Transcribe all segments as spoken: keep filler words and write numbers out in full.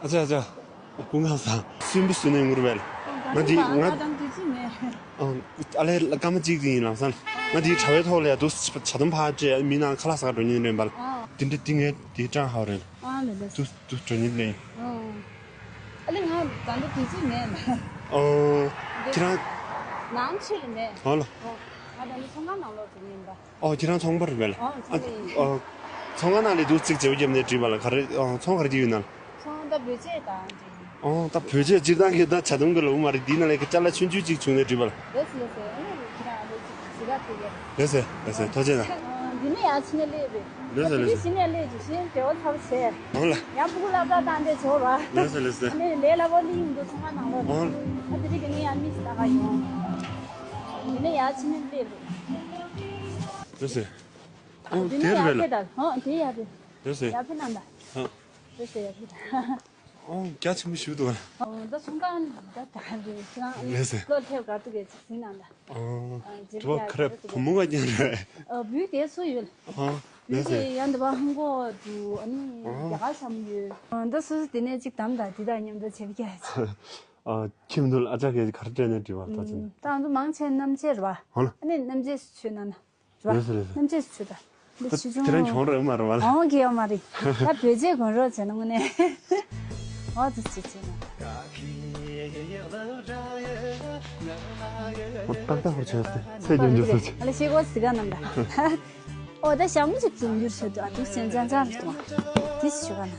ཨ་ཅག་ཨ་ཅག་སྐུ་ཁམས་བཟང་། སུན་པོ་སུན་ནས་ངུར་བས། ང་འདི་ང་ང་དང་དུས་ཚིག་མེད། ཨ་ལས་སྐར་མ་གཅིག་ཙམ་ཡིན་ལམ་སང་། ང་འདི་དྲ་བའི་ཐོག་ལ་ཡ་འདུག་ཇ་དམ་ཕར་སྤྲད་མི་ནང་ཁ་ལག་ཟ་ག་འགྲོ་ཉིན་རེད་པ། ཨ་འདི་འདྲ་འདི་ངས་འདི་ཀྲང་ཧའོ་རེད། ཨ་ལས་ལས། འདུག་འདུག་འགྲོ་ཉིན་རེད། ཨ་ལས་ང་དང་དུས་ཚིག་མེད། ཨོ་ཁྱེད་རང་ནང་ཆེ་ལ་མེད། ཨོ་ལ། ཨོ་ང་དང་ཚོང་ཁང་ནང་ལོགས་འགྲོ་ཉིན་པ། ཨོ་ཁྱེད་རང་ཚོང་པ་རེད་པས། ཨོ་ཚོང་པ་ཡིན། ཨོ་ཚོང་ཁང་ནང་ལས་འདུག་ཅིག་བརྗེ་པོ་བརྒྱབ་ནས་བྲིས་པ་ལ་ག་རེ་ཨོ་ཚོང་ག་རེ་བརྒྱབ་ཡོད་ན། ཚོང་ད་བོད་ཆས་དང་འདྲ་ཡིན། ཨོ་ད་བོད་ཆས་སྤྱིར་བཏང་གི་ད་ཇ་དམ་གི་ལོ་མ་རེད། འདི་ནང་ལས་ཀྱི་ཅ་ལག་ཆུང་ཆུང་ཅིག་བྱུང་ནས་བྲིས་པ་ལ། ལགས་སོ་ལགས་སོ། ཨ་ནི་ཁྱེད་རང་ཨ་ནི་ཅིག་ཇི་ག་ཐུག་གི། ལགས་སོ་ལགས་སོ། ཐུགས་རྗེ་གནང་། ཨ་འདི་ནས་ཡར་ཕྱིན་ནས་སླེབས་རེད། ལགས་སོ་ལགས་སོ། ཨ་འདི་ནས་ཕྱིན་ནས་སླེབས་རྗེས་ཤིང་བདེ་བ་ཚ་པོ་བྱས། ཨོ་ལ། ཡང་སྤུ་གུ་སློབ་གྲྭ་བཏང་འདྲ་བྱས་པ། ལགས་སོ་ལགས་སོ། ཨ་ནི་ལས་སླ་པོ་སླེབས་ཡོང་འདུག་ཚོང་ཁང་ནང་ལོགས། ཨོ་ལ། ཨ་དེ་རིང་གི་ནི་ཡང་མིས་ལྟ་ག་ཡོང་། འདི་ནས་ཡར་ཕྱིན་ནས་སླེབས་རེད། ལགས་སོ། ཨོ་འདི་ནས་དེར་ཡར་རེད་ལ། ཕེབས་དང་། ཨོ་དེ་ཡར་རེད། ལགས་སོ། ཡར་ཕེབས་གནང་དང་། ཨ། ལགས་སོ་ཡར་ཕེབས་དང་། ཨོ་རྒྱ་ཆེན་པོ་ཞིག་འདུག་ཨ། ཨོ་ད་ཚོང་ཁང་ད་ད་རེད་ཁྱེད་རང་ལགས་སོ། བློ་ཐེབས་ག་འདུག་གས་ཅིག་གཟིགས་གནང་དང་། ཨོ་ཨ་ཇེ་དྲི་བ་ག་རེ་བུ་མོ་ག་རྐྱང་རེད། ཨོ་བུ་དེ་སུ་ཡོད། ཨོ་ལགས་སོ། ཡང་འདི་པ་ཧང་གོ་འདུག་ཨ་ནི་ཨོ་རྒྱ་གར་ཤམ་ཡོད། ཨོ་ད་སུ་སུ་དེ་ནས་ཅིག་དམ་དང་དེ་དང་མཉམ་དུ་བྱེད་ཀྱི་ཨ། ཁྱིམ་དུ་ཨ་ཅག་གིས་ག་རེ་སྤྲད་ནས་འདྲི་བ་ལྟ་ཅི། ད་ང་ཚོ་མང་ཆེ་གནམ་ཆས་རེད་བ། ཨོ་ལ། ཨ་ནི་གནམ་ཆས་སུ་མཆོད་ན་ན། རེད་བ། ལགས་སོ་ལགས་སོ། གནམ་ཆས་སུ་མཆོད་ད། འདི་ད་ཆུ་ཆུང་། ཁྱེད་རང་གྱོང་རེད་མ་རེད་བ་ལ། ཨོ་གི་ཡོད་མ་རེད། ད་བོད་ཆས་གོན་རོགས་བྱས་ན་དངོས་གནས། ཨོ་ཙི་ཙི་ཙི་ན། ཨོ་ཏག་ཏག་ཧོ་བྱས་ཏེ་ཚེ་ཉམས་འཇོག་ས་ཆེ། ཨ་ལ་ཤེས་གོ་སི་ག་ནམ་ད། ཨོ་ད་ཞྭ་མོ་ཅིག་འཛུམ་འགྱུར་བྱེད་དུ་ཨ་འདུག་སེ་ཅང་ཅང་རེད་དུ། དེ་ཞུ་ག་ན།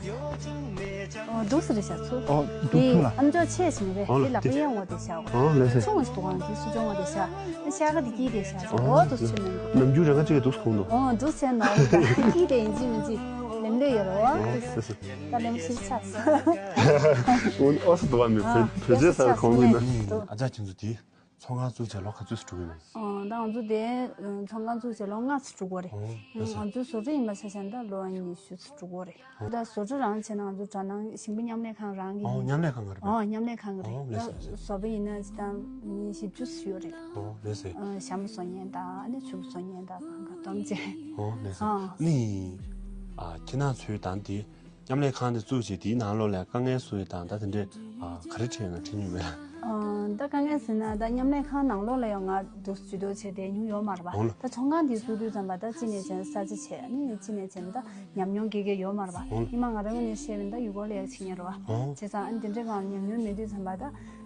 ཨོ་འདུག་སེ་རེད་ཤག་ཚུ། ཨོ་འདུག་དེ་ཐུང་ལ། ཨམ་ཅོག་ཆེ་ཞིང་རེད། ཨོ་དེ་ལག་པ་དེ་གཡས་ངོ་དེ་ཤག་ཨོ་ལགས་སེ། ཆུང་ཞིག་འདུག་ཨང་དེ་སུ་ཅོ་ངོ་དེ་ཤག་ཤ་ག་དེ་དཀྱིལ་དེ་ཤག་ཨོ་ཨོ་འདུག་ཆུ་ནང་གི། ནམ་རྒྱུན་རང་ག་ཅིག་གི་འདུག་སེ་ཁོང་དུ། ཨོ་འདུག་སེ་ནོ་དེ་དཀྱིལ་དེ་ཡིན་གཅིག་མིན་གཅིག་ལེམ་ལེ་ཡོད་རོ། ཨོ་ལགས་སེ། ད་ལེམ་ཞིག་ཆགས་སོ། ཨོ་སུ་འདུག་བ་མི་བོད་བོད་ཆས་ས་ཁོང་དུ་ཡིན་ན། ཨ་ཅག་ཁྱེད་ཚོ་དེ། ཚོང་ཁང་བཙུགས་བྱས་ལོ་ག་ཚོད་སུ་འགྲོ་གི་ཡོད། ཨོ་ད་ང་ཚོ་དེ་ཚོང་ཁང་བཙུགས་བྱས་ལོ་ལྔ་ཙམ་འགྲོ་གི་རེད། ཨོ་ལགས་སོ། ང་ཚོ་བཟོ་གྲྭ་ཡིན་པ་ཆ་བཞག་ན་ད་ལོ་ཉི་ཤུ་ཙམ་འགྲོ་གི་རེད། ཨོ་ད་བཟོ་གྲྭ་རང་བྱས་ན་ང་ཚོ་དྲ་ནང་ཞིང་པ་མཉམ་ལས་ཁང་རང་གི་ཨོ་ཡིན། མཉམ་ལས་ཁང་ག་རེད་པ། ཨོ་མཉམ་ལས་ཁང་གི་རེད། ཨོ་ལགས་སོ་ལགས་སོ། ད་བཟོ་པ་ཡིན་ན་ཅི་ད་མི་བཞི་བཅུ་ཙམ་ཡོད་རེད། ཨོ་ལགས་སོ། ཨོ་ཞྭ་མོ་བཟོ་མཁན་དང་ཨ་ནི་ཕྱུ་པ་བཟོ་མཁན་དང་གང་ག་འདོམ་བྱས། ཨོ་ལགས་སོ། ཨོ་ནི། ཨ་ཁྱེད་རང་ཚོའི་དང་དེ། མཉམ་ལས་ཁང་དེ་བཙུགས་བྱས་དེའི་ནང་ལོགས་ལ་དཀའ་ངལ་བཟོ་ཡས་དང་ད་དེ་འདྲས་ཨ་ག་རེ་འཕྲད་ཡོད་ན་འཕྲད་མྱོང་མེད། ཨ་ད་དཀའ་ངལ་ཟེར་ན་ད་མཉམ་ལས་ཁང་ནང་ལོགས་ལ་ཡང་ང་འདུག་ཇུས་གཏོགས་བྱས་བསྡད་མྱོང་ཡོད་མ་རེད་པ། འོང་ལ། ད་ཚོང་ཁང་དེ་བཙུགས་དུས་ཙམ་པ་ད་གཅིག་ནས་བྱས་ན་ས་ཆ་ཆེ་ཨ་ནི་གཅིག་ནས་བྱས་ན་ད་ཉམས་མྱོང་དགེ་རྒན་ཡོད་མ་རེད་པ། འོང་ལ། ཉི་མ་ང་རང་ངོས་ནས་བཤད་པ་ཡིན་ན་ད་ཡུལ་སྐོར་ལ་ཡག་ཕྱིན་ཡོད་རེད་པ། འོང་། བྱས་ཙང་ཨ་ནི་དེ་འདྲས་གང་ཉམས་མྱོང་མེད་དུས་ཙམ་པ་ད་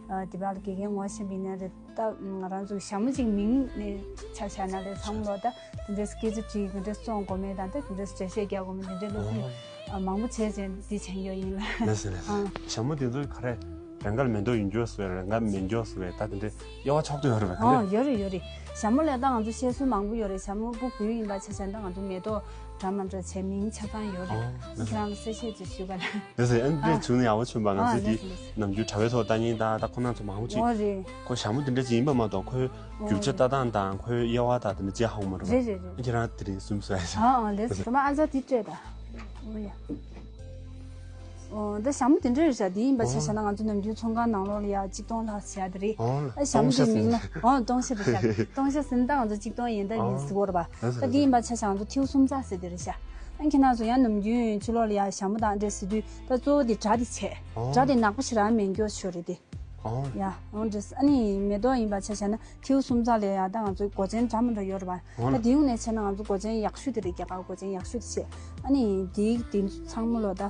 ཨ་དེ་བར་དགེ་རྒན་ངོ་ཤེས་པ་ཡིན་ན་རེད། ད་ང་རང་ཚོ་ཞྭ་མོ་གཅིག་མིང་ནས་ཆ་བཞག་ན་ལས་ཚང་མ་ལོ་ད་དེ་འདྲའི་སྐད་ཆ་དྲིས་དེ་འདྲའི་བཙོང་དགོས་མེད་དང་ད་དེ་འདྲའི་འགྲེལ་བཤད་རྒྱག་དགོས་མེད་དེ་འདྲའི་སློབ་ཕྲུག་ཨ་མང་པོ་བྱས་བྱས་འདི་བྱས་ཡོད་ཡིན་ལ། ལགས་སོ་ལགས་སོ། ཨ། ཞྭ་མོ་དེ་ཚོ་ག་རེ་རང་དགར་མེ་ཏོག་ཡོད་མཁན་ཟེར་རང་དགར་མེད་མཁན་ཟེར་ད་དེ་འདྲའི་དབྱེ་བ་ཕྱོགས་བསྡུས་ཡོད་རེད་པས། ཨོ་ཡོད་རེད་ཡོད་རེད། ཞྭ་མོ་ལ་ད་ང་ཚོ་བཤད་སྲོལ་མང་པོ་ཡོད་རེད། ཞྭ་མོ་སྤུ་གུ་ཡིན་པ་ཆ་བཞག་ན་ད་ང་ཚོ་མེ་ཏོག་འདྲ་མི་འདྲ་བྱས་མིང་ཆ་ཚང་ཡོད་རེད། ཨོ་ལགས་སོ། ཁྱེད་རང་ལ་གསལ་བཤད་ཅིག་ཞུ་ག་ལ། ལགས་སོ། ཨ་ནི་དེ་བྱུང་ནས་ཡག་པོ་བྱུང་བ། ང་ཚོས་དེ་ནམ་རྒྱུན་དྲ་བའི་ཐོག་ལྟ་མཁན་དང་ད་ཁོ་རང་ཚོ་མང་པོ་ཅིག་འོ་རེད། ཁོ་ཞྭ་མོ་དེ་འདྲ་ཅིག་ཡིན་པ་མ་གཏོགས་ཁོའི་རྒྱུ་ཆ་ལྟ་སྟངས་དང་ཁོའི་དབྱེ་བ་དང་དེ་འདྲ་ཅིག་ཧ་གོ་མ་རེད་པ། རེད་རེད་རེད། ཁྱེད་རང་དེ་རིང་གསུམ་བཟོ་ཡ་ཞིག་ཨ་ཨ་ལགས་སོ། སྒྲོལ་མ་ཨ་ཅག་དེ་སྤྲད་ད། འོ་ཡ། འོ་ད་ཞྭ་མོ་དེ་འདྲ་རེད་ཤག་དེ་ཡིན་པ་ཆ་བཞག་ན་ང་ཚོ་ནམ་རྒྱུན་ཚོང་ཁང་ནང་ལོགས་ལ་ཡ་གཅིག་སྟོང་ལྷག་བྱེད་ཡ་དེ་རེད། ཨོ་ཨ་ཞྭ་མོ་དེ་མིང་ལ་ཨོ་སྟོང་ཤ་རེད་ཤག་སྟོང་ཤ་ཟིན་ད་ང་ཚོ་གཅིག་སྟོང་ཡན་ད་ཡིན་ཟེར་གོ་རེད་པ། ད་དེ་ཡིན་པ་ཆ་བཞག་ང་ཚོ་ཐེའུ་སུམ་རྩ་ཟེར་དེ་རེད་ཤག་ཨ་ཁྱེད་རང་ཚོ་ཡང་ནམ་རྒྱུན་ཕྱི་ལོགས་ལ་ཡ་ཞྭ་མོ་དང་འདྲ་ཟེར་དུས་ད་གཙོ་བོ་དེ་སྒྲ་དེ་བྱས། སྒྲ་དེ་ནག་པོ་ཞེ་དྲག་མེད་མཁན་ཤོས་རེད་དེ། ཨོ། ཡ་ཨོ་འདྲ་ཟེར། ཨ་ནི་མེ་ཏོག་ཡིན་པ་ཆ་བཞག་ན་ཐེའུ་སུམ་རྩ་ལ་ཡ་ད་ང་ཚོའི་མགོ་ཅན་འདྲ་མི་འདྲ་ཡོད་རེད་པ། ཨོ་ད་དེའི་ངོས་ནས་བྱས་ན་ང་ཚོ་མགོ་ཅན་ཡག་ཤོས་དེ་རེད། རྒྱ་གར་མགོ་ཅན་ཡག་ཤོས་དེ་བྱས། ཨ་ནི་དེའི་དེ་ཚང་མ་ལོ་ད་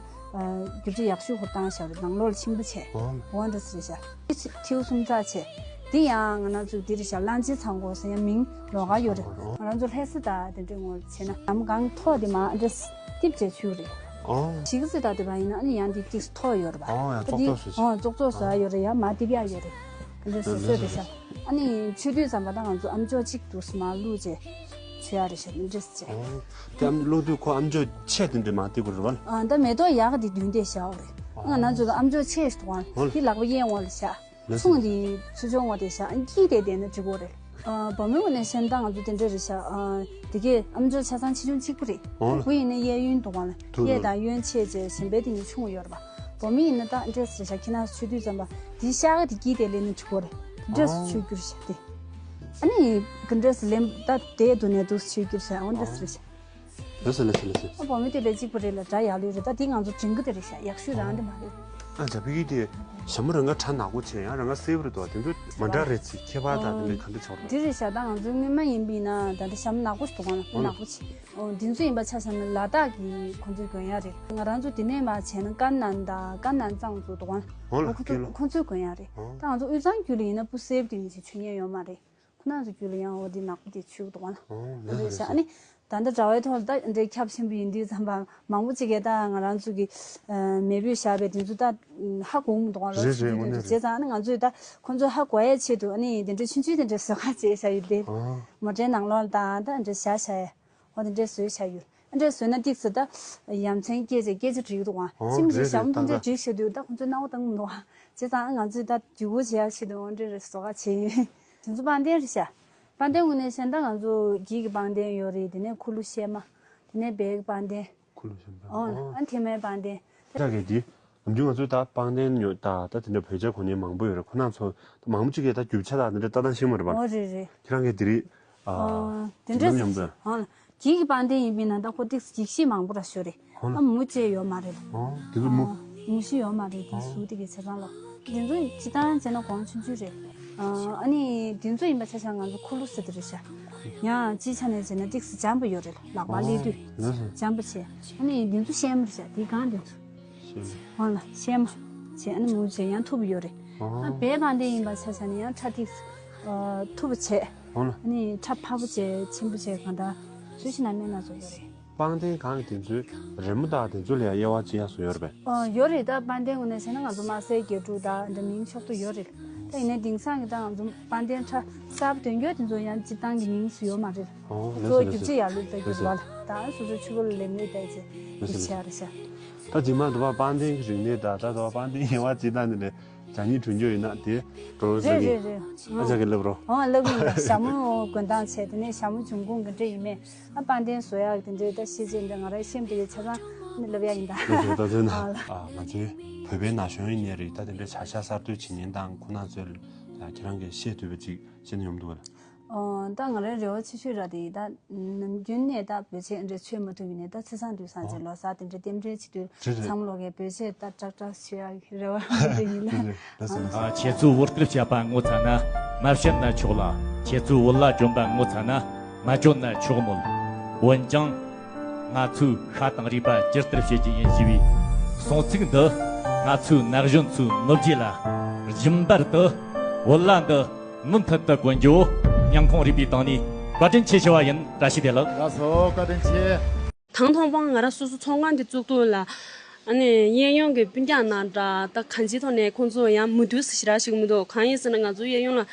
རྒྱུ་ཆ་ཡག་ཤོས་ཧུར་བཏང་བཞག་རེད། ནང་ལོགས་ལ་ཕྱིན་པ་བྱས། ཨོ་འདྲ་ཟེར་བཞག་ཐེའུ་སུམ་རྩ་བྱས། དེ་ཡང་ང་རང་ཚོ་འདི་རེད་བཞག་གླང་ཆེན་ཚང་སྒོ་ཟེར་ཡ་མིང་ལོགས་ཀ་ཡོད་རེད། ང་རང་ཚོ་ལྷ་ས་དང་དེ་འདྲའི་ངོས་བྱས་ན་ལམ་སྒང་ཐོག་དེ་མར་འདྲ་ཏིབ་བྱས་ཆུ་རེད། ཨོ། ཞིག་ཙི་ད་དེ་བ་ཡིན་ན་ཨ་ནི་ཡང་འདི་ཏིག་ཐོག་ཡོད་རེད་པ། ཨོ་ཡང་ད་ཙོག་འདི་ཙོག་ཟེར། ཨོ་ཙོག་ཙོག་ཟེར་ཡོད་རེད། ཡང་མར་ཏིབ་ཡག་ཡོད་རེད། འདི་ཟེར་སྲོལ་དེ་ཤ། ཨ་ནི་མཆོད་དུས་ཙམ་པ་ད་ང་ཚོ་ཨམ་ཅོག་གཅིག་འདུག་སེ་མར་བླུགས་བྱས་མཆོད་ཡག་རེད་ཤག་འདི་འདྲས་བྱས། ཨོ། དེ་ཨམ་བླུགས་དུས་ཁོ་ཨམ་ཅོག་ཆེ་དེ་འདྲས་མར་ཏིབ་དགོས་རེད་པ། ཨ་ད་མེ་ཏོག་ཡག་ག་དེ་མདུན་དེ་བཞག་ཡོད་རེད། ཨ་ང་ཚོ་ཨམ་ཅོག་ཆེ་ཞིག་འདུག་ཨ་འདི་ལག་པ་གཡས་ངོས་ལ་བཞག་ལགས་སོ། ཆུང་དེ་ཆུ་ཆུང་བ་དེ་བཞག་ཨ་དཀྱིལ་དེ་བསྡད་ན་འགྲིག་གོ་རེད། ཨ་བུ་མོའི་ངོས་ནས་བཤད་ན་ད་ང་ཚོ་དེ་འདྲ་རེད་ཤག་ཨ་དེ་གས་ཨམ་ཅོག་ཆ་ཚང་ཆེ་ཆུང་གཅིག་པ་རེད། ཨོ་ལ། བུ་ཡིན་ན་གཡས་གཡོན་འདུག་ག་ལ། འདུག་གཡས་འདུག་དང་གཡོན་ཆེ་བྱས་གཞན་པའི་དེ་གཉིས་ཆུང་བ་ཡོད་རེད་པ། བུ་མོ་ཡིན་ན་ད་འདྲས་རེད་ཤག་ཁྱེད་རང་ཚོ་མཆོད་དུས་ཙམ་པ་དེ་ཤ་ག་དེ་དཀྱིལ་དེ་སླེབས་ན་འགྲིག་གོ་རེད། འདྲས་ཨོ། མཆོད་རྒྱུ་རེད་ཤག་དེ། ཨ་ནི་ག་འདྲས་སླེབས་ད་དེ་དུ་ནས་འདུག་མཆོད་རྒྱུ་རེད་ཤག་ཨོ་འདྲས་རེད་ཤག་ལགས་སོ་ལགས་སོ་ལགས་སོ། ཨ་བུ་མོ་དེ་ལས་གཅིག་པ་རེད་ལ་འདྲ་ཡག་ལོས་རེད། ད་དེ་ང་ཚོ་དྲན་གི་དེ་རེད་ཤག་ཡག་ཤོས་རང་དེ་མ་རེད། ཨ་ཇ་ཕི་གི་དེ་ཞྭ་མོ་རང་ག་གྲ་ནག་པོ་བྱས་ཡང་རང་ག་སེར་པོ་རེད་འདུག་དེ་ཚོ་མ་འདྲ་རེད་ཚེ་ཁྱད་པར་དང་དེ་འདྲ་ག་འདྲ་ཆགས་རེད། འདི་རེད་ཤག་ད་ང་ཚོའི་སྔོན་མ་ཡིན་པ་ཡིན་ན་ད་ལྟ་ཞྭ་མོ་ནག་པོ་ཞིག་འདུག་ག་ན་ནག་པོ་ཆེ། འོ་འདི་ཚོ་ཡིན་པ་ཆ་བཞག་ན་ལ་དྭགས་ཀྱི་ཁོང་ཚོའི་གྱོན་ཡག་རེད། ང་རང་ཚོ་དེ་ནས་མར་བྱས་ན་ཀན་ནན་དང་ཀན་ནན་གཙང་ཚོ་འདུག་ག་ན་འོ་ལ་ཁོང་ཚོ་ཁོང་ཚོའི་གྱོན་ཡག་རེད། ད་ང་ཚོ་དབུས་གཙང་རྒྱུད་ལ་ཡིན་ན་སྤུ་སེར་པོ་དེ་མི་ཞིག་མཆོད་མཁན་ཡོད་མ་རེད། ཁོ་ན་ཚོ་རྒྱུད་ལ་ཡང་འོ་དེ་ནག་པོ་དེ་ཆུ་འདུག་ག་ན། འོ་ལེ་ཤ་ཨ་ནི་ད་ལྟ་གྲྭ་བའི་ཐོག་ལ་ད་འདྲའི་ཁྱབ་ཆེན་པོ་ཡིན་དུས་ཙམ་པ་མང་པོ་ཅིག་གིས་ད་ང་རང་ཚོ་གི་མེས་པོས་བཞག་པའི་དེ་ཚོ་ད་ཧ་གོ་མི་འདུག་ག་ལོ་རེད་རེད་ཚོ་དེ་དངོས་གནས་རེད། བྱས་ཙང་ཨ་ནི་ང་ཚོས་ད་ཁོང་ཚོ་ཧ་གོ་ཡའི་ཆེད་དུ་ཨ་ནི་དེ་འདྲའི་ཆུང་ཆུང་དེ་འདྲའི་བཟོ་ཁ་བྱས་བཞག་ཡོད་དེ། མོ་ཊའི་ནང་ལོགས་ལ་ད་ད་འདྲའི་བཞག་བཞག་ཡ་འོ་དེ་འདྲའི་བཟོས་བཞག་ཡོད། ཨ་འདྲའི་བཟོས་ན་ཏིག་ཙམ་ད་ཡ་མཚན་སྐད་ཆ་སྐད་ཆ་འགྲིག་འདུག་ག་ཅི་མི་ཞིག་རེད་ཞྭ་མོ་རེད་ཐམས་ཅད་ད་འགྲིག་བཞག་དུས་ད་ཁོང་ཚོས་སྣང་བ་བཏང་མི་འདུག་ག་བྱས་ཙང་ང་ཚོས་ད་འཇུག་སྒོ་བྱེད་ཡག་ཆེད་དུ་འོ་འདྲའི་རེ་བཟོ་ག་བྱས་ཡིན། དེ་ཚོ་པང་གདན་རེད་ཤག་པང་གདན་ངོས་ནས་བཤད་ན་ད་ང་ཚོ་འགྱིག་གི་པང་གདན་ཡོད་རེད། དེ་ནས་ཁུ་ལུ་ཤེལ་མ། དེ་ནས་བལ་གྱི་པང་གདན། ཁུ་ལུ་ཤེལ་མ། ཨོ་ཨོ། ཨ་ཐེ་མའི་པང་གདན། ད་གས་དེ་ནམ་རྒྱུན་ང་ཚོས་ད་པང་གདན་ཉོ་ད་ད་དེ་འདྲ་བོད་ཇ་གོན་མཁན་མང་པོ་ཡོད་རེད། ཁོ་རང་ཚོ་ད་མང་པོ་ཅིག་གིས་ད་རྒྱུ་ཆ་དང་དེ་འདྲ་ལྟ་སྟངས་ཤེས་མ་རེད་པ། ཨོ་རེད་རེད། ཁྱེད་རང་གིས་དེ་རིགས་ཨ། ཨོ་དེ་འདྲ་ཉམས་ཉམས་ཟེར། ཨོ་ལ། འགྱིག་གི་པང་གདན་ཡིན་པས་ན་ད་ཁོ་ཏིག་འགྱིག་ཤེལ་མང་པོ་ར་ཤོ་རེད། ཧོ་ལ། ཨ་མུ་ཅེ་ཡོད་མ་རེད། ཨོ་དེ་ཚོ་མུ། ཨ་མུ་ཤི་ཡོད་མ་རེད། དེ་ཨོ་སུ་དེ་གའི་ཆ་ཚང་ལོ། དེ་ཚོ་སྤྱི་བཏང་བྱས་ན་གོང་ཆུང་ཆུང་རེད། ཨ་ནི་དེ་ཚོ་ཡིན་པ་ཆ་ཆ་ང་ཚོ་ཁུ་ལུ་ཟེར་དེ་རེད་ཤག་ཡང་སྤྱིའི་ཆ་ནས་བྱས་ན་ཏིག་སི་འཇམ་པོ་ཡོད་རེད། ལག་པ་ཨོ་སླེབས་དུས་ལགས་སོ། འཇམ་པོ་བྱས། ཨ་ནི་དེ་ཚོ་ཤེལ་མ་རེད་ཤག་དེ་གང་དེ་ཚོ། ཤེལ་མ། ཧོ་ལ་ཤེལ་མ་བྱས། ཨ་ནི་མུ་ཅེ་ཡང་མཐུག་པོ་ཡོད་རེད། ཨོ། ཨ་བལ་པང་གདན་ཡིན་པ་ཆ་ཆ་ནི་ཡང་ཁྲ་ཏིག་སི་མཐུག་པོ་བྱས། ཨོ་ལ། ཨ་ནི་ཁྲ་ཕར་པོ་བྱས་ཆེན་པོ་བྱས་གང་ལྟར་བཟོས་ཤིག་ན་སྨན་སྣ་ཚོགས་ཡོད་རེད། པང་གདན་གང་དེ་ཚོའི་རི་མོ་དང་དེ་ཚོ་ལ་ཡང་དབྱེ་བ་ཕྱེ་ཡག་བཟོ་ཡོད་རེད་པས། ཨོ་ཡོད་རེད། ད་པང་གདན་ངོས་ནས་བྱས་ན་ང་ཚོ་དམར་སེར་རྒྱན་དྲུག་དང་འདྲ་མིང་ཕྱོགས་བསྡུས་ཡོད་རེད། ད་ཡིན་ནའི་དེང་སང་གི་ད་ང་ཚོ་པང་གདན་ཁྲ་གསར་པ་འདོན་རྒྱུ་དེ་ཚོ་ཡང་སྤྱིར་བཏང་གི་མིང་སུ་ཡོད་མ་རེད། ཨོ་ལགས་སོ་ལགས་སོ། གཙོ་བོ་རྒྱུ་ཆ་ཡག་ལུགས་དང་རྒྱུ་ལགས་སོ། བ་ལ་ད་སོ་སོའི་ཕྱུ་པ་ལ་ལེན་ལུགས་ད་ཅེ་ལགས་སོ། ཡིད་ཆེས་རེད་ཤག་ད་རྗེས་མ་དུ་བ་པང་གདན་གྱི་རིག་གནས་དང་ད་དུ་བ་པང་གདན་ཡལ་བ་ཅིག་ད་འདི་ནས་ཇ་སྙིང་དྲུད་རྒྱུ་ཡིན་ན་དེ་གྲོགས་རེ་རེད་ཟེར་གི་རེད་རེད། ཨ་ཅག་གི་ལབ་རོ། ཨོ་ལབ་ཡིན་ད། ཞྭ་མོ་གོན་སྟངས་བྱས་དེ་ནས་ཞྭ་མོ་འབྱུང་ཁུངས་ག་འདྲ་ཡིན་མིན། ཨ་པང་གདན་བཟོ་ཡག་དེ་འདྲའི་ད་ཤེས་བྱས་འདི་ང་རའི་ཤེས་མི་འདུག་གི་ཆ་ཚང་ནི་ལབ་ཡག་ཡིན་ད། ལགས་སོ། ད་ཚོད་ན་ཨ་ང་ཚོའི་བོད་པའི་ན་གཞོན་ཡིན་ནའི་རེད། ད་དེ་འདྲའི་བྱ་གཞག་གསར་གཏོད་བྱེད་མཁན་དང་ཁོ་ན་ཚོའི་ཁྱེད་རང་གིས་ཤེས་ཐུབ་པ་ཅིག་ཤེས་ན་ཡོང་འདུག་ག་ལ། ཨོ་ད་ང་རའི་རེ་བ་ཆེ་ཤོས་ར་དེ་ད་ནམ་རྒྱུན་ནས་ད་བོད་ཆས་འདྲ་མཆོད་མ་ཐུབ་ཡིན་ནའི་ད་ཚེས་བཟང་དུས་བཟང་ཅིག་ལོ་གསར་དེ་འདྲའི་རྟེན་འབྲེལ་བྱེད་དུས་རེད་རེད། ཚང་མ་ལོག་གི་བོད་ཆས་ད་ཀྲག་ཀྲག་མཆོད་ཡག་གི་རེ་བ་དེ་ཡིན་ན། རེད་རེད། ལགས་སོ་ལགས་སོ། ཁྱེད་ཚོས་བོད་སྐད་བཤད་པ་ངོ་ཚ་ན་མ་བཤད་ན་ཆོག་ལ། ཁྱེད་ཚོས་བོད་ལྭ་གྱོན་པ་ངོ་ཚ་ན་མ་གྱོན་ན་ཆོག་མོད། འོན་ཀྱང་ང་ཚོས་ཤ་དང་རུས་པ་ཇི་ལྟར་བྱེད་ཀྱི་ཡིན་ཞེས་པའི་གསུང་ཚིག་འདི་ང་ཚོའི་ན་གཞོན་ཚོའི་ནུབ་རྒྱུད་ལ་རྒྱུན་པར་དུ་བོད་ལྭ་འདི་མུ་མཐུད་དུ་གོན་རྒྱུ་སྙིང་ཁོང་རུས་པའི་གཏིང་ནས་བཀའ་དྲིན་ཆེ་ཞུ་བ་ཡིན། བཀྲ་ཤིས་བདེ་ལེགས། ལགས་སོ། བཀའ་དྲིན་ཆེ། དང་ཐོག་མར་ང་རང་སོ་སོ་ཚོང་ཁང་འདི་བཙུགས་དུས་ལ། ཨ་ནི་གཡས་གཡོན་གྱི་སྤུན་ཀྱག་ནང་འདྲ་ད་གང་ཅིའི་ཐོག་ནས་ཁོང་ཚོ་ཡང་མོས་མཐུན་ཞེ་དྲག་ཞིག་མི་འདུག་གང་ཡིན་ཟེར་ན་ང་ཚོ་གཡས་གཡོན་ལ་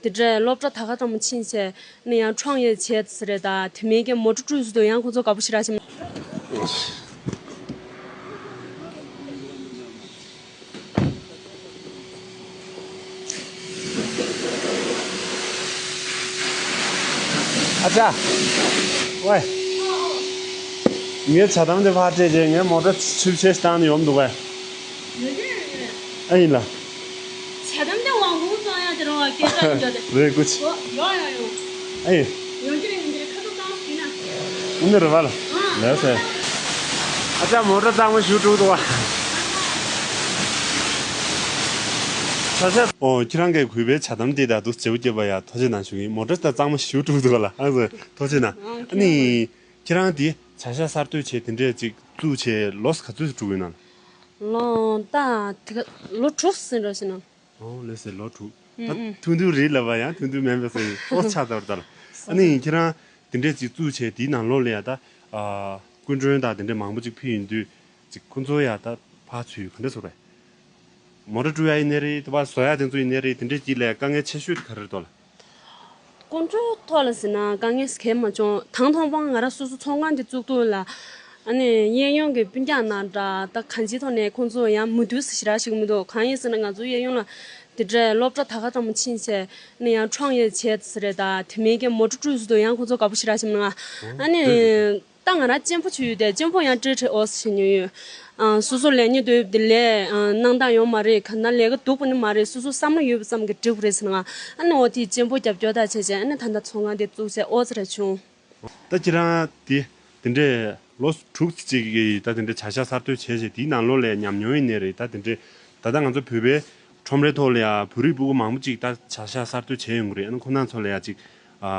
དེ་འདྲའི་སློབ་གྲྭ་ད་ག་ཙམ་ཕྱིན་བྱས་ནས་ཡང་ཁྲོམ་ཡས་བྱས་ཟེར་རེད། ད་དེ་མིན་གྱི་མོ་ཊ་བྲུས་ཟེར་དུས་ཡང་ཁོང་ཚོ་དགའ་པོ་ཞེ་དྲག་ཞིག་མི་འདུག་ཨ་ཅག་ཝེ། ངའི་ཇ་དམ་དེ་ཕར་སྤྲད་རྗེས་ངའི་མོ་ཊ་ཆུ་ཕྱེ་བཏང་ནས་ཡོང་འདུག་གས། ཡོད་རྒྱུ་རེད། ཨ་ཡིན་ལ། ཇ་དམ་དེ་དབང་གོང་བཙོང་ཡག་དེ་རང་སྐད་ཆ་ཡིན་འདྲ་དེ། རེད་སྐུ་མཁྱེན། ཨོ་ཡོང་ཡོང་ཡོང་། ཨ་ཡིན། ཡོང་རྒྱུ་རེད། ཡོང་རྒྱུ་རེད། ཁ་ཐུག་བཏང་ཞུས་ན། འདི་རེད་བ་ལ། ལགས་སེ། ཨ་ཅག་མོ་ཊ་གཙང་མ་ཞུ་དྲུག་འདུག་བ། ཆ་ཆ། ཨོ་ཁྱེད་རང་གིས་གུས་པའི་ཇ་དམ་དེ་ད་དུ་བརྗེ་པོ་བརྒྱབ་པ་ཡ་ཐུགས་རྗེ་གནང་ཞུ་གི་ཡིན། མོ་ཊ་ད་གཙང་མ་ཞུ་དྲུག་འདུག་བ་ལ། ཨ་ཙི་ཐུགས་རྗེ་གནང་། ཨ་ནི་ཁྱེད་རང་དེ་བྱ་གཞག་གསར་གཏོད་བྱས་དེ་འདྲས་ཅིག་བཙུགས་བྱས་ལོ་ག་ཚོད་འགྲོ་གི་ཡོད་ན། ལོ་ད་དེ་ག་ལོ་དྲུག་ཟིན་འགྲོ་ཞིག་ན། ཨོ་ལགས་སེ། ལོ་དྲུག་ད་ཨུ་ཨུ། ཐུང་ཐུང་རེད་ལབ་པ་ཡང་ཐུང་ཐུང་མིན་པ་སེ་ཨོ་ཆགས་ཚར་ད་ལ། ཨ་ནི་ཁྱེད་རང་དེ་འདྲས་ཅིག་བཙུགས་བྱས་དེའི་ནང་ལོགས་ལ་ཡ་ད་ཨ་སྐུ་མགྲོན་དང་དེ་འདྲས་མང་པོ་ཅིག་ཕུལ་ཡོང་དུས་ཅིག་ཁོང་ཚོ་ཡ་ད་ཕར་ཚུར་ག་འདྲས་བཟོ་རེད། མོ་ཊ་བཀྲུ་ཡ་ཡིན་ནའི་རེད། དེ་བ་བཟོ་ཡ་དེ་ཚོ་ཡིན་ནའི་རེད། དེ་འདྲས་ཅིག་ལ་དཀའ་ངལ་ཆེ་ཤོས་དེ་ག་རེ་རེད་དོ་ལ། སྐུ་མགྲོན་ཐོག་ལ་ཟེར་ན་དཀའ་ངལ་གང་ཡང་མ་བྱུང་། དང་ཐོག་མར་ང་རང་སོ་སོ་ཚོང་ཁང་དེ་བཙུགས་དུས་ལ། ཨ་ནི་གཡས་གཡོན་གྱི་སྤུན་ཀྱག་ནང་འདྲ་ད་གང་ཅིའི་ཐོག་ནས་ཁོང་ཚོ་ཡང་མོས་མཐུན་ཞེ་དྲག་ཞིག་མི་འདུག་གང་ཡིན་ཟེར་ན་ང་ཚོ་གཡས་གཡོན་ལ་དེ་འདྲའི་སློབ་གྲྭ་ད་ག་ཙམ་ཕྱིན་བྱས་ནས་ཡང་ཁྲོམ་ཡས་བྱས་ཟེར་རེད། ད་དེ་མིན་གྱི་མོ་ཊ་བཀྲུས་ཟེར་དུས་ཡང་ཁོང་ཚོ་དགའ་པོ་ཞེ་དྲག་ཞིག་མི་འདུག་ཨ་ནི། ད་ང་རང་གཅེན་པོ་བྱས་ཡོད་དེ་གཅེན་པོ་ཡང་སྤྲད་སྤྲད་ཨོ་ཟེར་ཉོས་ཡོད། ཨ་སོ་སོ་ལས་ཉོ་དུས་དེ་ལས་ཨ་གནང་སྟངས་ཡོད་མ་རེད། ག་ན་ལས་ཀ་སྡུག་པོ་ནི་མ་རེད། སོ་སོ་བསམ་བློ་ཡོད་པ་ཙམ་གྱིས་འགྲིག་པ་རེད་ཟེར་ན། ཨ་ནི་འོ་དེ་གཅེན་པོ་རྒྱབ་སྐྱོར་དང་བྱས་བྱས་ཨ་ནི་ད་ལྟ་ཚོང་ཁང་དེ་བཙུགས་བྱས་ཨོ་ཙི་ར་བྱུང་། ད་ཁྱེད་རང་དེ་དེ་འདྲས་ལོ་དྲུག་ཅིག་གི་ད་དེ་འདྲས་བྱ་གཞག་གསར་གཏོད་བྱས་བྱས་དེའི་ནང་ལོགས་ལ་ཉམས་མྱོང་ཡིན་ནའི་རེད། ད་དེ་འདྲས་ ད་ལྟ་ང་ཚོ་བོད་པའི་ཁྲོམ་རའི་ཐོག་ལ་ཡང་བོད་རིགས་སྤུ་གུ་མང་པོ་ཅིག་ད་བྱ་གཞག་གསར་གཏོད་བྱས་ཡོང་གི་རེད། ཨ་ནི་ཁོང་རྣམ་ཚོ་ལ་ཡང་ཅིག་ཨ་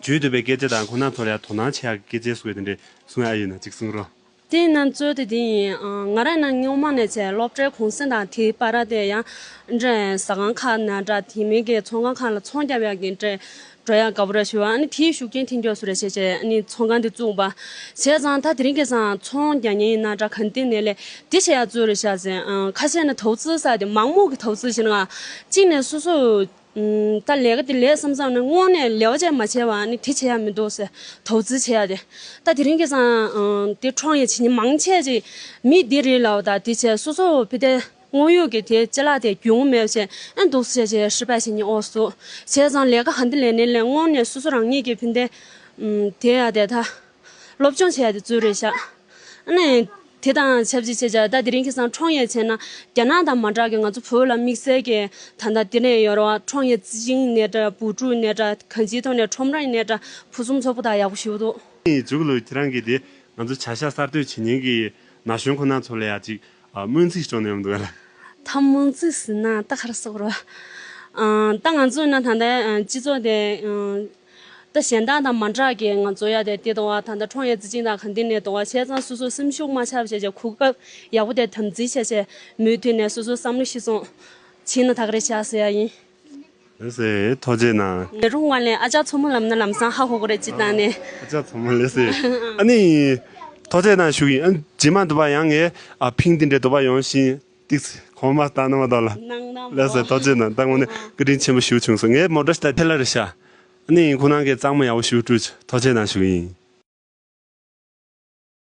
བརྗོད་འདོད་པའི་སྐད་ཆ་དང་ཁོང་རྣམ་ཚོ་ལ་ཡང་དོ་སྣང་བྱེད་ཡག་གི་སྐད་ཆ་སོགས་དེ་འདྲས་གསུང་ཡག་ཡོད་ན་ཅིག་གསུང་རོགས། དེ་ནང་གཙོ་དེ་དེ་ཡིན། ཨ་ང་རང་ནང་སྔོན་མ་ནས་བྱས་སློབ་གྲྭའི་གུང་སེང་དང་དེའི་བར་དེ་ཡང་འདྲ་ཟ་ཁང་ཁག་ནང་འདྲ་དེ་མིན་གྱི་ཚོང་ཁང་ཁག་ལ་ཚོང་རྒྱབ་ཡག་གི་འདྲ་འགྲོ་ཡག་དགའ་པོ་རེད་ཞུ་བ། ཨ་ནི་དེའི་ཤུགས་རྐྱེན་ཐེབས་མགྱོགས་སུ་རེད་བྱས་བྱས་ཨ་ནི་ཚོང་ཁང་དེ་བཙུགས་པ་བྱས་ཙང་ད་དེ་རིང་ཁ་སང་ཚོང་རྒྱག་མཁན་ཡིན་ན་འདྲ་གང་ལྟར་ནས་ལས་དེ་བྱེད་ཡག་བཙུགས་རེད་ཤག་ཟེར། ཨ་ཁ་ཤས་ནས་投资ཟེར་དེ་མང་མོས་ཀྱི་投资ཞིག་ན་གཅིག་ནས་སོ་སོ་ཨུམ། ད་ལས་ཀ་དེ་ལས་བསམ་བསམ་ནས་དངོས་གནས་ལས་ཀ་ཅིག་མ་བྱས་པ་ནི་དེ་བྱེད་ཡག་མི་འདུག་ཟེར།投资བྱེད་ཡག་དེ། ད་དེ་རིང་ཁ་སང་ཨུམ། དེ་ཁྲོམ་ཡག་བྱེད་མཁན་མང་ཆེ་ཅིག་མི་འདི་རེད་ལབ། ད་དེ་བྱས་སོ་སོ་ཕི་དེ་དངོས་ཡོད་ཀྱི་དེ་ཅ་ལག་དེ་གྱོང་མེད་བྱས་ཨ་འདུག་ཟེར་བྱས་ཧྲི་པ་བྱེད་མཁན་ཨོ་སུ། བྱས་ཙང་ལས་ཀ་ག་འདི་ལས་ནས་ལས་དངོས་གནས་སོ་སོ་རང་ཉིད་ཀྱི་ཕི་དེ་ཨུམ། དེ་ཡག་དེ་ད། སློབ་སྦྱོང་བྱེད་ཡག་དེ་བཙུགས་རེད་ཤག་ཨ་ནི། དེ་དང་ཆབས་ཅིག་བྱས་བྱས་ད་དེ་རིང་ཁ་སང་ཁྲོམ་ཡག་བྱས་ན་རྒྱ་ནག་དང་མ་འདྲ་གི་ང་ཚོ་བོད་ལ་དམིགས་བསལ་གྱི་ད་ལྟ་དེ་ནས་ཡོད་རེད་བ། ཁྲོམ་ཡག་རྩིས་ཅན་ནས་འདྲ་བུ་ཕྲུག་ནས་འདྲ་གང་ཅིའི་ཐོག་ནས་ཁྲོམ་ར་ནས་འདྲ་ཕུན་སུམ་ཚོགས་པོ་དང་ཡག་པོ་ཞེ་པོ་འདུག་ཨ་ནི་མཇུག་ལ་ཁྱེད་རང་གིས་དེ་ང་ཚོ་བྱ་གཞག་གསར་གཏོད་བྱེད་མཁན་གྱི་ན་གཞོན་ཁོང་རྣམ་ཚོ་ལ་ཡ་ཅིག་ཨ་སྨོན་ཚིག་སྤྲོ་ནས་ཡོང་འདུག་ག་ལ། ད་སྨོན་ཚིག་ཟེར་ན་ད་ག་རེ་ཟེར་དགོས་རེད། ཨ་ད་ང་ཚོ་ན་ད་ལྟ་སྤྱི་ཚོགས་དེ་ཨ། ད་གཞན་དག་དང་མ་འདྲ་གི་ང་ཚོ་ཡ་དེ་དེ་དང་བ་ད་ལྟ་ཁྲོམ་ཡག་རྩིས་ཅན་དང་གང་དེ་ནས་དང་བ་བྱས་ཙང་སོ་སོ་སེམས་ཤུགས་མ་ཆག་བྱས་བྱས་གོ་སྐབས་ཡག་པོ་དེ་དམ་འཛིན་བྱས་བྱས་མུ་མཐུད་ནས་སོ་སོ་བསམ་བློ་གཞི་བཟུང་བྱས་ན་ད་ག་རེ་བྱ་ཟེར་ཡ་ཡིན། ལགས་སེ་ཐུགས་རྗེ་གནང་། ལས་རུང་བ་ལས་ཨ་ཅག་མཚོ་མོ་ལབ་ན་ལམ་སང་ཧ་གོ་གི་རེད་སྤྱིར་བཏང་ནས། ཨ་ཅག་མཚོ་མོ་ལགས་སེ། ཨ་ནི། ཐུགས་རྗེ་གནང་ཞུ་གི་ཡིན། ཨ་རྗེས་མ་འདུག་པ་ཡང་ངས་ཨ་ཕིང་འདི་འདྲའི་འདུག་པ་ཡོང་བཞིན། ཏིག་ཙི་གོང་མ་ལྟ་ན་མ་གཏོགས་ལ། ནང་ནང་ལགས་སེ་ཐུགས་རྗེ་གནང་། ད་དངོས་གནས་བཀའ་དྲིན་ཆེན་པོ་ཞུ་བྱུང་སོང་། ངས་མོ་ཊ་ཞིག་ད་ཐལ་ལ་རེད་ཤག་ཨ་ནི་ཁོང་རྣམ་གྱིས་གཙང་མ་ཡག་པོ་ཞུ་སྤྲོད་ཐུགས་རྗེ་གནང་ཞུ་གི་ཡིན།